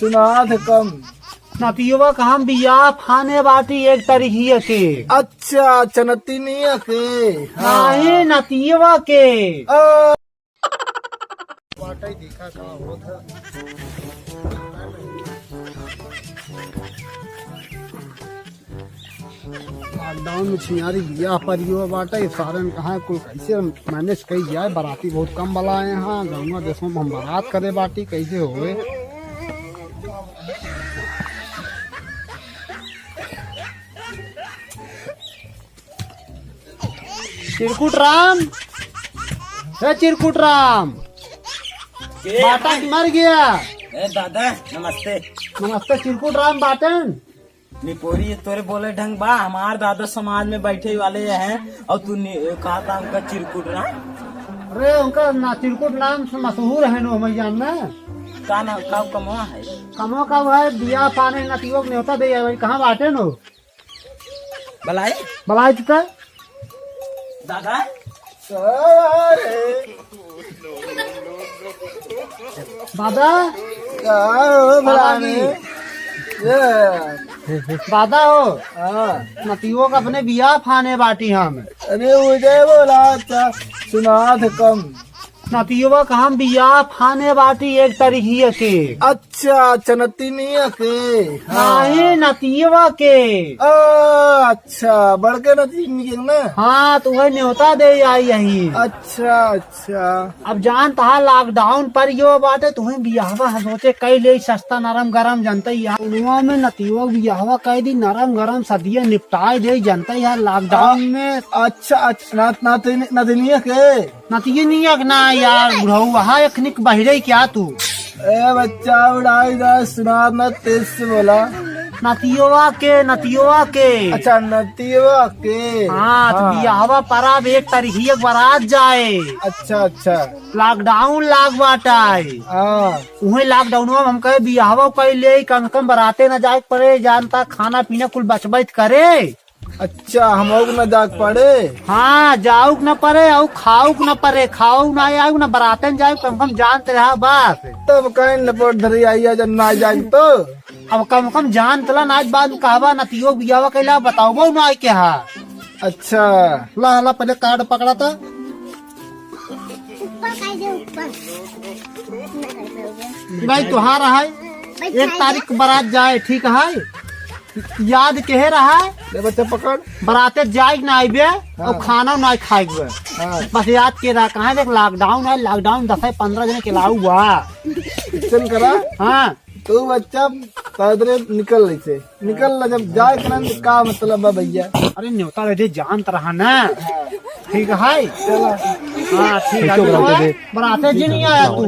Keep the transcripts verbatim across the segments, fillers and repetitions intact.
सुनात कम। नतियवा का हम बियाह फाने बाटी एक तारीखिया के। अच्छा, अच्छा, नतिनिया के। हाँ। नाहीं, नतियवा के। आ। बाटे देखा का होत है। लॉकडाउन में छिनारी बियाह परियो बाटे, सारन कहाँ कुल कैसे मैनेज कई जाए, बराती बहुत कम बलाए हैं, गाँव देशों में हम बारात करे बाटी, कैसे होए। चिरकुट राम, हे चिरकुट राम, के? बाटा कि मर गया? ए दादा, नमस्ते। नमस्ते, चिरकुट राम बाटन। निपोरी, ये तोरे बोले ढंग बा, हमार दादा समाज में बैठे वाले हैं, और तू नि-, कहा था उनका चिरकुट राम? अरे, उनका ना चिरकुट नाम से मशहूर है नो, हम जान ना। का नाम, का कमवा है? कमवा का है, बियाह पाने नतियोक न्योता दे आवे, कहाँ बाटे नो? बलाई? बलाई तो। दादा? अरे। दादा? का हो दादा भला जी। ने? ये। दादा हो। हाँ। नतियोक अपने बियाह फाने बाटी हम। अरे उदय बोला, अच्छा, सुनात कम। नतियवा का हम बियाह फाने बाटी एक तारीखिया के। अच्छा, अच्छा, नतिनिया के। हाँ। नाहीं, नतियवा के। आ, अच्छा, बड़के नतिनिया के ना? हाँ, तो वही न्योता दे आई यही। अच्छा, अच्छा। अब जानत हा लॉकडाउन परियो बाटे, तुहे बियाहवा हम सोचे कई ले सस्ता नरम गरम जनते ही। उनवा में नतियवा बियाहवा कई दी नरम गरम सदिया निपटाए दे जनते ही लॉकडाउन में। अच्छा, अच्छा, नत-, नतिन-, नतिनिया के? नतिनिया के ना यार, बुढ़ऊ, वहाँ एखनिक बहिरे क्या तू? ए बच्चा, उड़ाई ना, सुना ना, तेज से बोला। नतियवा के, नतियवा के। अच्छा, नतियवा के। हाँ, तो हाँ। बियाहवा पराब एक तारीखिया के बारात जाए। अच्छा, अच्छा। लॉकडाउन लाग बाटाए। हाँ। उहे लॉकडाउनवा में हम कहे बियाहवा कई ले, कम से कम बाराते ना जाए के पड़े, जानता खाना पीना कुल बचबैत करे। अच्छा, हमहू के न जाए के पड़े? हाँ, जाउक न पड़े, अउ खाउक न पड़े, खाउक ना आउक न बरातन जाए, कम कम जानत रहा बस। तब कहीं न पड़ धरी आइया जब ना जाए तो। अब कम कम जानत ला ना, आज बाद में कहबा नतियो बियावा कैला बताओ ना आए के हा। अच्छा। ला, ला, पहले कार्ड पकड़ा था। ऊपर कर दे, ऊपर। भाई, तुहार है, एक तारीख के बारात जाए, ठीक है? याद केहे रहा? ले बच्चा, पकड़। बाराते जाए ना आइबे, हाँ। और खाना ना खाए बे। हाँ। बस याद के रहा, कहाँ देख, लॉकडाउन है, लॉकडाउन दस है, पन्द्रह जने के लाऊ हुआ। चल करा। हाँ। तू बच्चा पैदरे निकल रही से, निकल ला, जब जाए के ना, तो का मतलब बा भैया? अरे न्योता रहे दे, जानत रहा ना। ठीक है? चला। हाँ, ठीक है, ठीक है, तो बराते जी नहीं आया तू।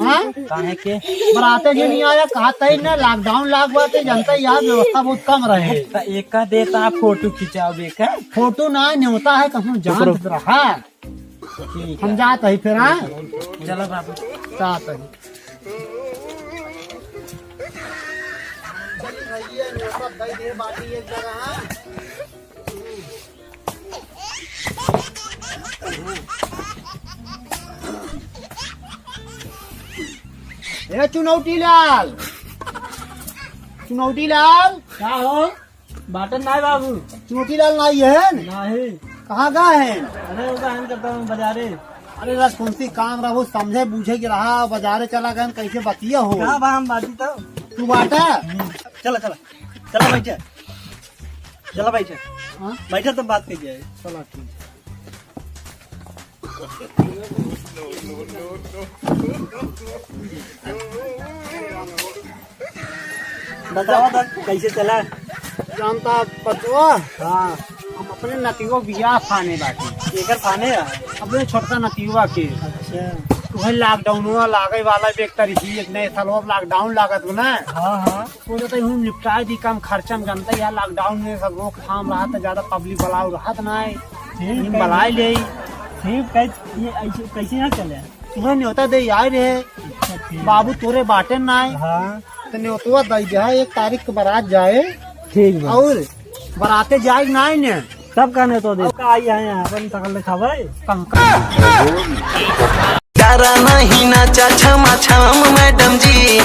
हाँ? काहे के? बराते जी नहीं आया, कहा तई ना, लॉकडाउन लाग बाटे, जनता यार व्यवस्था बहुत कम रहे। तो एक का देता फोटो खिंचावे का? फोटो ना, न्योता है, कसम जानत रहा। ठीक हम है। जात ही फिर, हाँ? चलो बाबू। जात ही। ए चुनौटी लाल, चुनौटी लाल। का हो? बाटन नाई बाबू। चुनौटी लाल नाई है? नाई। कहाँ गा है? अरे, वो बहन करता हूँ बाजारे। अरे, राजकुंती काम रहा, वो समझे बूझे के रहा, बाजारे चला गए, कैसे बतिया हो? का बा, हम बाटी तो। तू बाटा? हम्म, चला, चला। चला बैठे। चला बैठे। हाँ? बैठे तो बात कही जाए। चला, ठीक। बतावा तो कैसे चला? जानता पचवा? हाँ। हम अपने नतियो बियाह फाने बाटी। एकर फाने है? अपने छोटका नतियुआ के। अच्छा। उहे लॉकडाउनवा लागे वाला बे एक तारीख ही, एक नए साल और लॉकडाउन लागत हो ना। हाँ, हाँ। वो तो हम निपटाए दी काम खर्चा में जानता यार, लॉकडाउन में सब रोकथाम रहा तो ज्यादा पब्लिक बलाव रहत ना है। ठीक हम है। बलाए ले। ठीक है, ये ऐसे कैसे ना चले? तुम्हें न्योता दे आए रहे। अच्छा, ठीक। बाबू तोरे बाटे ना है। हाँ। तो न्योतवा दे दे, एक तारीख के बारात जाए। ठीक बा। और बराते जाए ना है ने। तब का न्योता दे? अब का आई है यहाँ, अपन शकल दिखावे। कम, कम। डरा नहीं नाचा छमा छम मैडम जी,